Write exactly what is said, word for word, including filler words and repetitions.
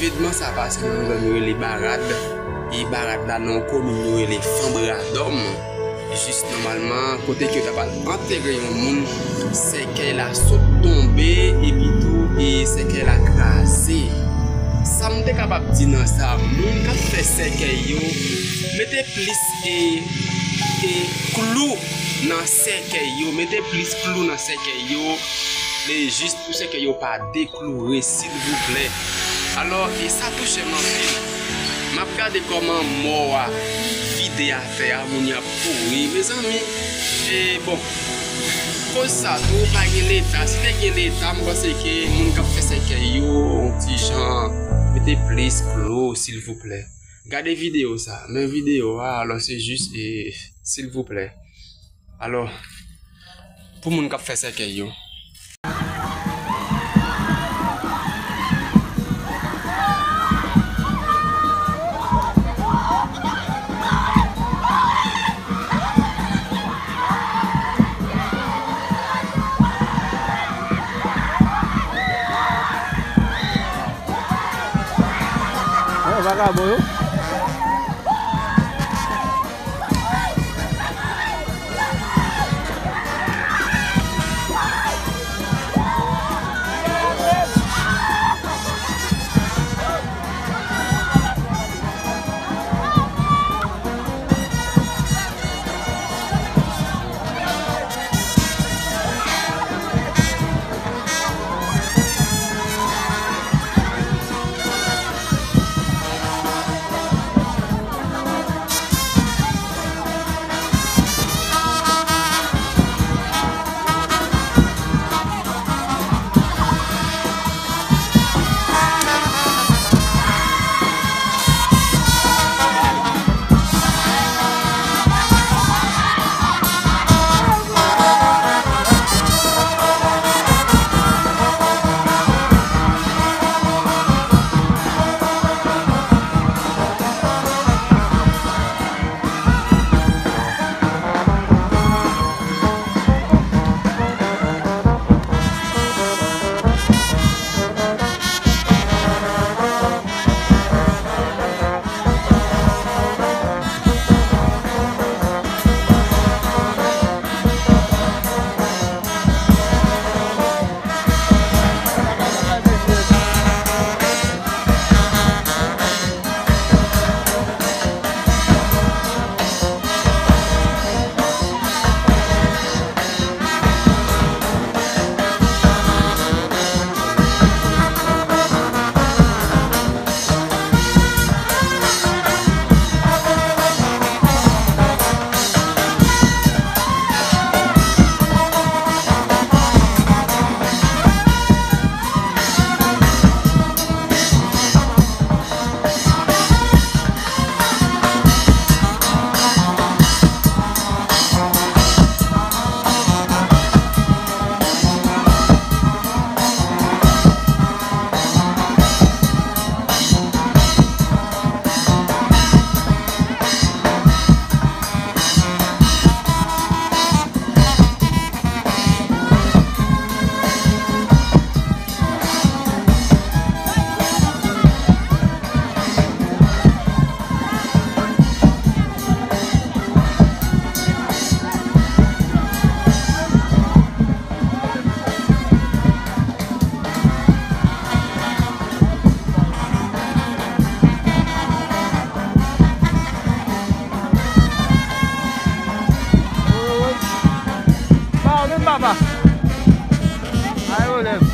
Evènman sa pase nan yon zòn yo rele Barad. E Barad la nan yon komin yo rele Fanbradòm. Jis nòmalman, kote ke yo ta pral antere yon moun, sèkèy la sot tonbe, epi tou, e sèkèy la kraze. Sa m te kapab di nan sa, moun k ap fè sèkèy yo, mete plis, e, e klou nan sèkèy yo, mete plis klou nan sèkèy yo, e jis pou sèkèy yo pa dekloure, silvouplè. Alò, e sa touche m anpil. M ap gade kòman mò a vide atè a, moun y ap kouri. Mezanmi, e bon, koz sa tou, pa gen Leta. Si te gen Leta, m panse ke moun k ap fè sèkèy yo, yon ti jan, mete plis klou, silvouplè. Gade videyo sa, men videyo a, alò se jis, e, silvouplè. Alò, pou moun k ap fè sèkèy yo. Vagabon yo. Ba, menm papa. Ay, olèv.